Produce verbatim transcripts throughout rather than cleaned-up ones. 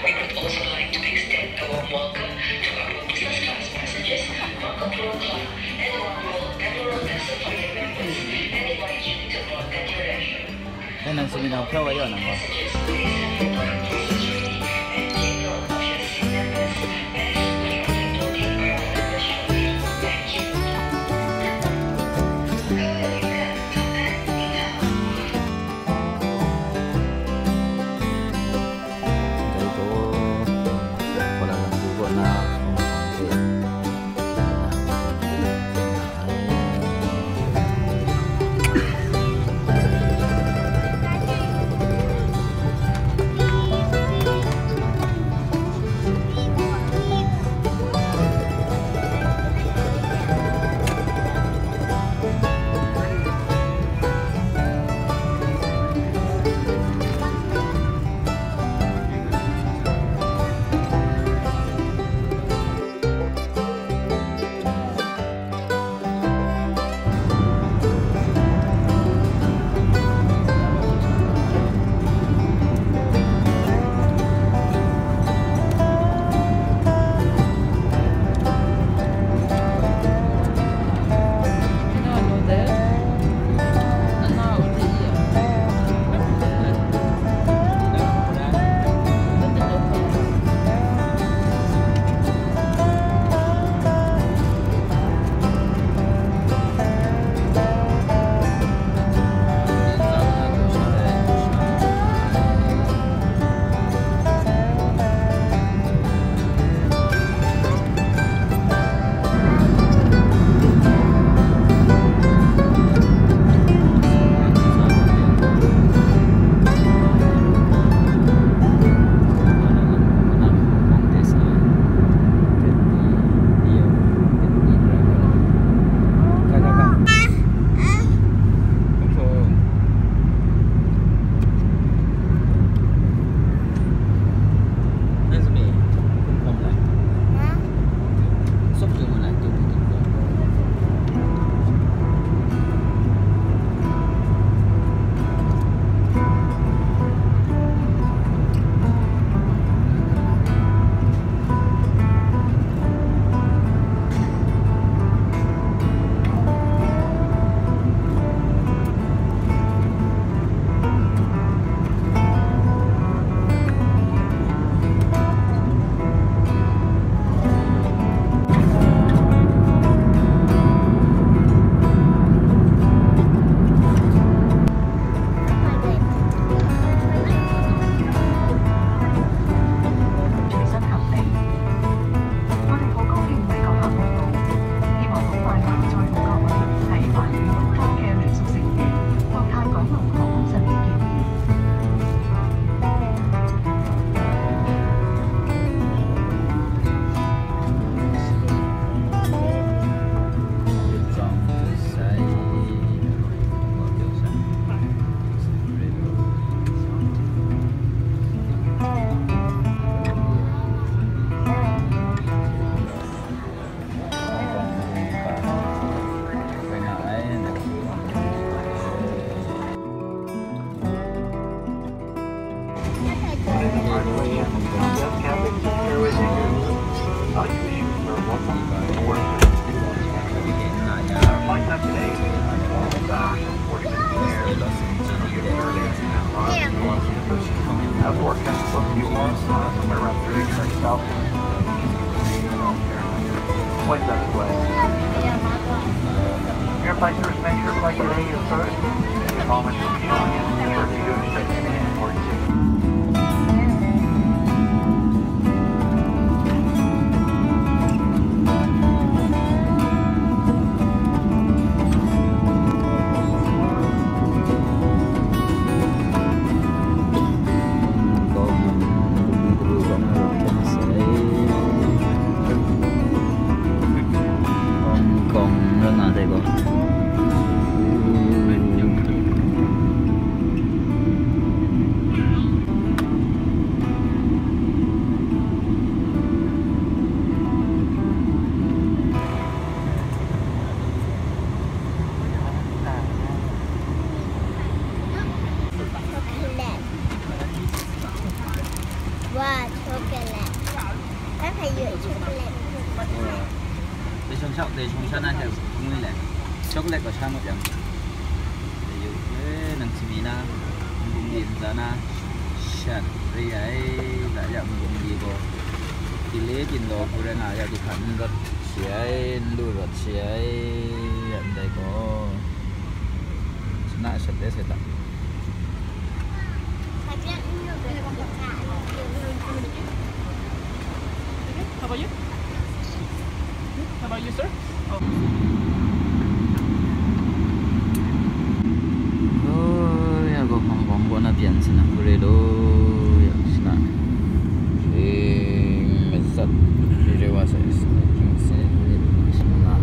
We would also like to extend a warm welcome to our business class passengers, Marco Polo Club, and One World Emerald and Sapphire members, and invite you to board at your leisure. Then ang suminaw, ikaw, ayaw nang mo. Passengers, please have your boarding passes ready and take note of your seat numbers as we are concluding our operation. Thank you. Our forecast for a few hours, uh, somewhere around thirty degrees Celsius. Winds that way. Air flight crews, make sure flight today is first. All winds will be showing you. Make sure if you do expect any airport to Hong Kong rawt na dai gaw. Chocolate. Kan hei yu chocolate. Oh. Dai shawng shak, dai shawng sha na hte ngwi le. Chocolate gaw sha ngut yang. Dai yu, eh, nang sami na, nbungli nza na, shat re ai, la ya nbungli gaw. Dile din gaw, hku rai nga ya, di hkan n rawt si ai, n lu rawt si ai, ya ndai gaw. Suna shat de se ta. How about you? How about you, sir? Oh. Oh, ya go hpang bawng gaw na pyan sina, hku re lo, ya sina. King mazat, re re wa sai, king se, sina.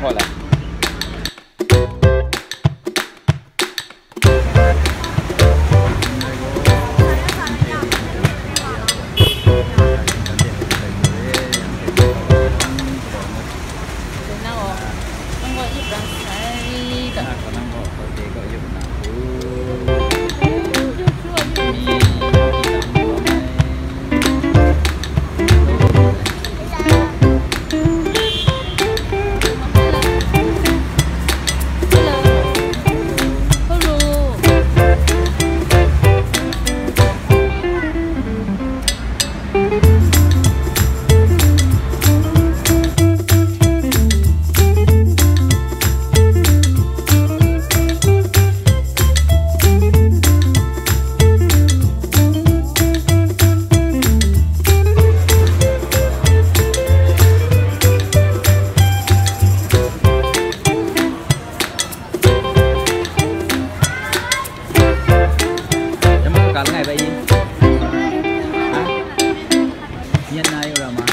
Hola. Yama ka langai bai. Ha? Yan na yu rama.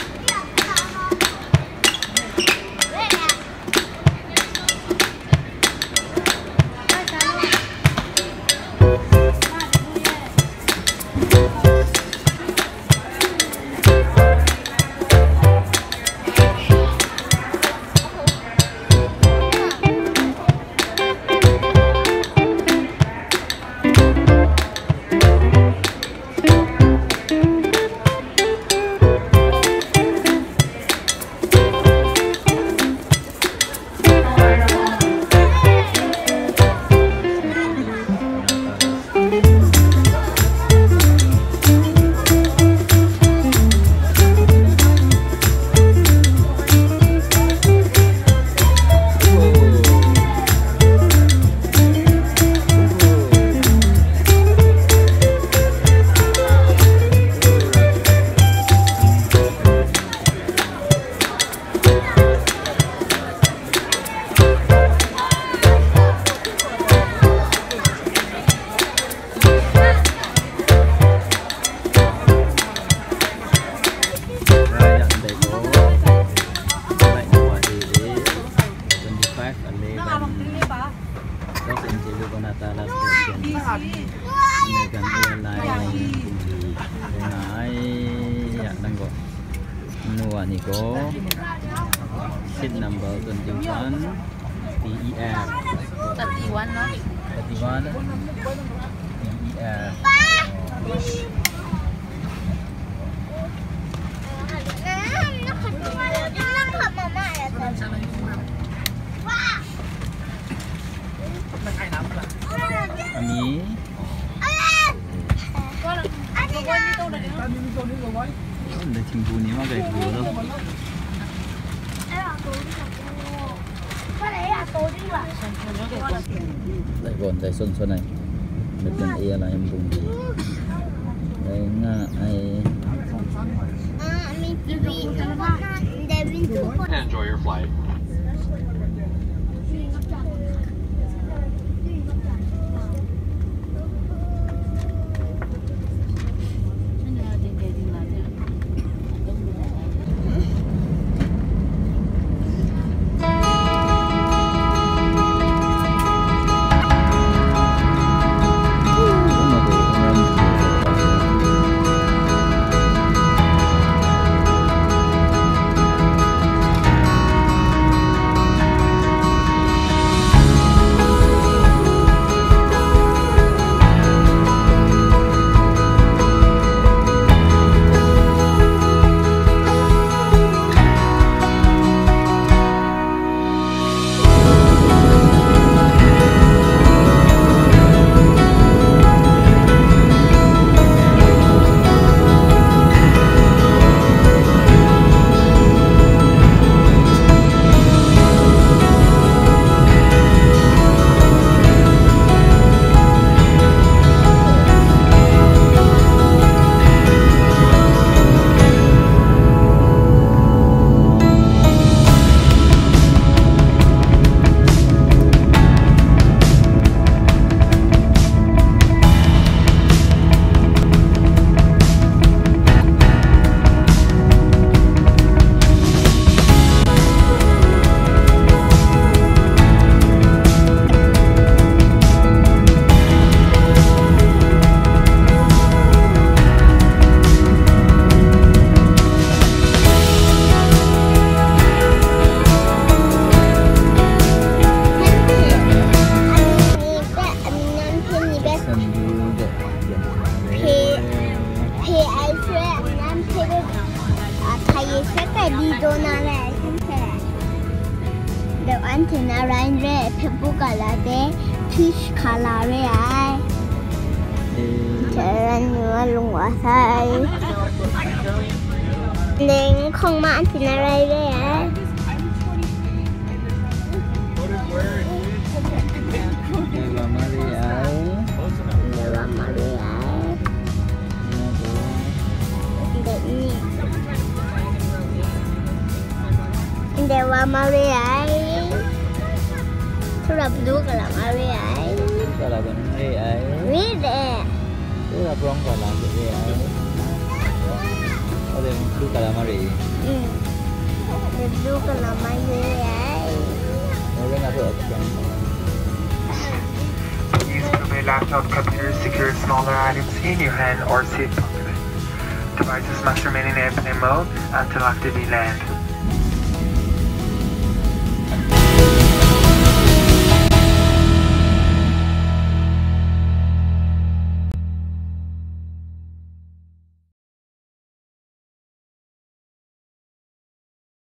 Twenty-five eleven, Los Angeles, Guanatala Station. American Airlines, nga ai, ya, nang ko. Nu wa ni ko. Seat number twenty-one, P E F. Thirty-one, no? Thirty-one, P E F. Ami. Dai htingbu ni ma kai bu lo. Dai gawn, dai son son ai. Dai gawn e la yam bung di. Dai nga ai. Enjoy your flight. Ryan re, phepu kala de, fish kala re ai. Jaran ni wa lung wa sai. Neng kong ma anti na rai re ai. Eva Maria. Eva Maria. Eva Maria. Tura blue kala Maria. Kala Maria. Read it. Tura brown kala Maria. Ode blue kala Maria. Mm. The blue kala Maria. Ode nga to action. Please put away laptop, computers, secure smaller items in your hand or safe pocket. Devices must remain in airplane mode until after we land.